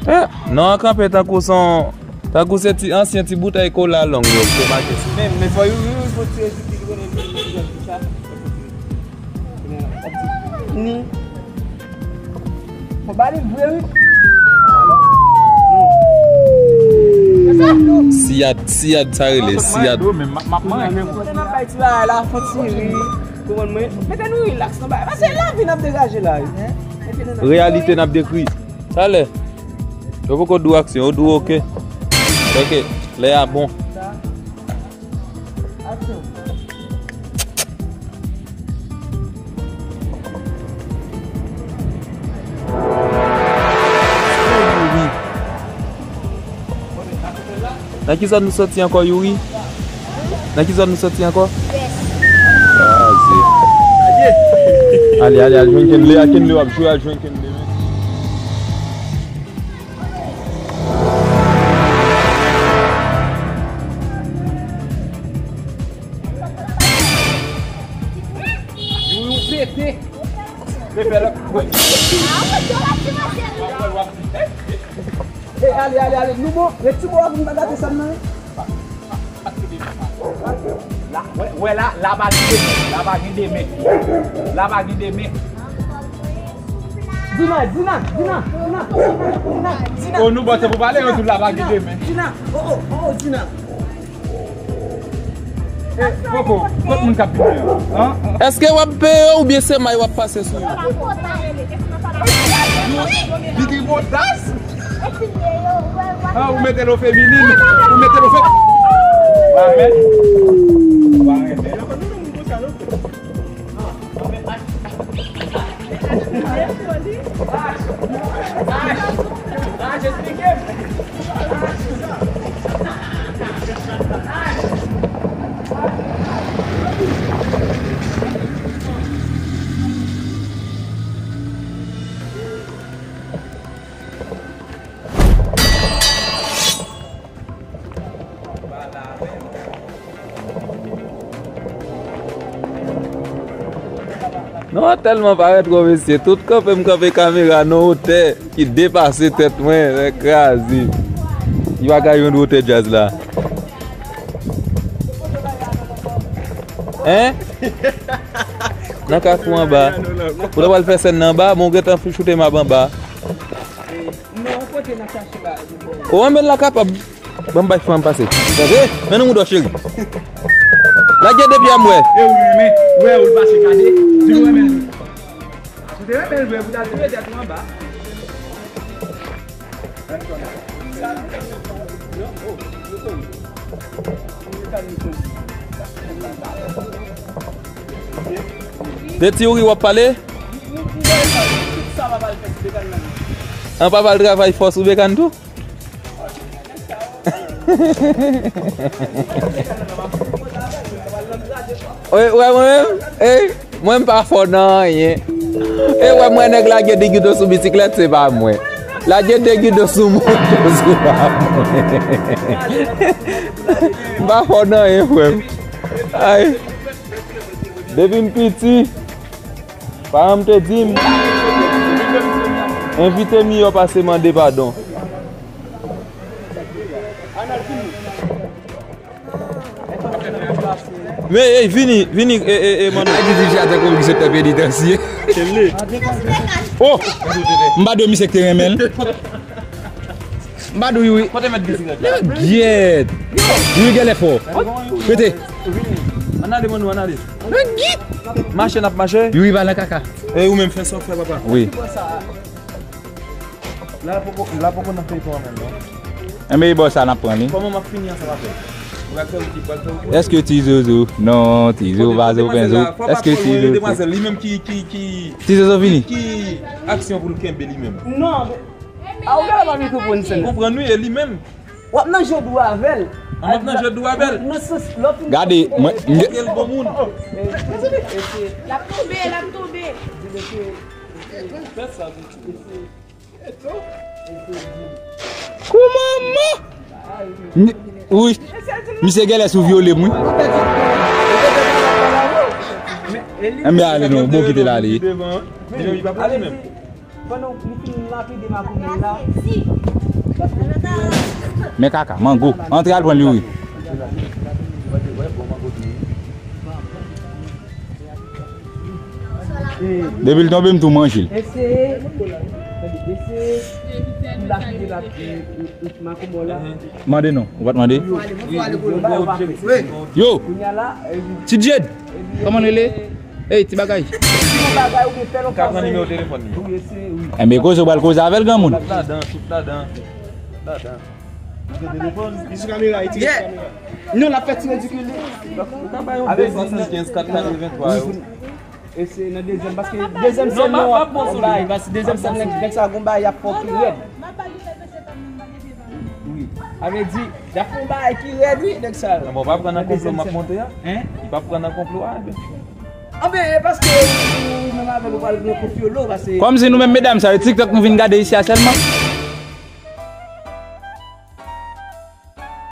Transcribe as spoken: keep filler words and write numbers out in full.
Eh, non, an kanpe tankou son, tankou se ti, ansyen ti boutèy kola long yo, ki te make sou. Men, men fò Youri, Youri, fò tire sou ti konnen li, li, li, li, li, li, li, li, Fò ba li vre, wi. Siyad, siyad, sa rele, siyad. Mete nou rilaks nan bagay. Paske lavi n ap degaje la, wi. Reyalite n ap dekri. Talè, yo poko di w aksyon, yo di w oke. Oke, lè a bon. Nan ki zòn nou soti ankò, Youri? Nan ki zòn nou soti ankò? Kraze. Ale, ale, al jwenn Kenley, a Kenley w ap jwe, al jwenn Kenley. Youri, ou pete. Pete la. E, ale, ale, ale. Nou bon, ret sou bò a pou n pa gate sa m nan. La, wè, wè la, la pa gen demen, la pa gen demen. La pa gen demen. Dina, Dina, Dina, Dina, Dina, Dina. Oh, nou bon, se pou pale, yo di la pa gen demen. Dina, oh, oh, oh, Dina. Eh, Koko, kot moun k ap vini an? Èske w ap peye yo oubyen se may w ap pase sou yo? Li gen bodas. Ah, ou mete l o feminin. Ou mete l o fe-, pa renmen. Pa renmen. Non, tèlman pa ret twò, mesye. Tout kanpe m kanpe kamera nan wotè ki depase tèt mwen, nèg kraze. Li pa ka jwenn wotè djaz la. Hein? Nan kafou anba. Ou ta pral fè sèn nan anba, bon, ou gentan choute m ap anba. Non, kote n ap chache la? O, anben la kapab. Ban m bay fanm pase. Tande? Men nou moudò, cheri. Lage de pye a m wè. E ou renmen, wè ou l pase, gade. Di nou renmen l. Ou te renmen l vre, pou ta tire tèt ou anba. De ti Youri w ap pale? An pa pral travay fò sou Bekan tou? Wè, wè, mwen menm, ey, mwen m pa fò nan anyen. E wè mwen nèg lage de gido sou bisiklèt, se pa mwen. Lage de gido sou moto, se pa mwen. M pa fò nan anyen, frè m. Ay. Depi m piti, paran m te di m, envite miyò pase mande padon. Men, ey, vini, vini, e, e, e, Manno. A di di fi a tankou li sektè penitansye. Oh! M pa dwe misye ki te renmen l. M pa dwe Youri. Kote mèt bisiklèt la? Nèg gyèt. Youri genlè fò. Rete. Ann ale, Manno, ann ale. Nèg gyèt. Mache, n ap mache. Youri va nan kaka. E ou menm fè sa w fè, papa. Wi. La poko, la poko nan feyton an menm, non. Enben, e bò sa n ap pran li. Kòman m ap fini ansanm avè l? Ou pral fè wout, ou pral fè wout. Èske ti zozo? Non, ti zozo pa zo penzo. Èske ti zozo? Demwazèl, li menm ki, ki, ki, ti zozo vini. Ki aksyon pou l kenbe li menm? Non, men, a, ou genlè pa vin konprann sèn. Konprann wi, e li menm. W ap nan jwe dou avè l. An ap nan jwe dou avè l. Nan sans, lè w fin. Gade, mwen, m gen. L bon moun. L ap tonbe, l ap tonbe. Fè sa, Titi. Kouman man? Mi-, wi. Misye genlè sou vyole m, wi. Enben, ale non, bon, kite l ale. Devan, devan, li pa pale menm. Pandan li fin lapide makoumèl la. Men kaka, mango. Antre al pran li wi. Depi l tonbe m tou manje l. Eseye. Eseye. Lapide la. Makoumèl la. Mande non, ou pa t mande? Yo, Ti Djed, kòman rele? Ey, ti bagay. Ti bagay ou gen fè lòt. Ka pran nimewo telefòn li. Wi, eseye, wi. Enben koze ou pral koze avè l granmoun. Tout ladan, tout ladan. Tout ladan. Li sou kamera, li tire sou kamera. Non, l ap fè ti redikil li. Ou ka bay yon de swasann kenz kat katreventwa yo. E se nan dezyèm, paske dezyèm sèn nan w ap bay, paske dezyèm sèn nèg sa gon bagay y ap fè w pi rèd. Wi. Sa vle di, y ap fè w bagay ki rèd wi, nèg sa yo. Nan bon, pa pran nan konplo m ap monte a. Hein? Li pa pran nan konplo a, enben. Anben, e paske ou menm avè l ou pral gen kout fyolo, paske. Kòmsi nou menm medam sa yo, TikTok nou vin gade isi a sèlman.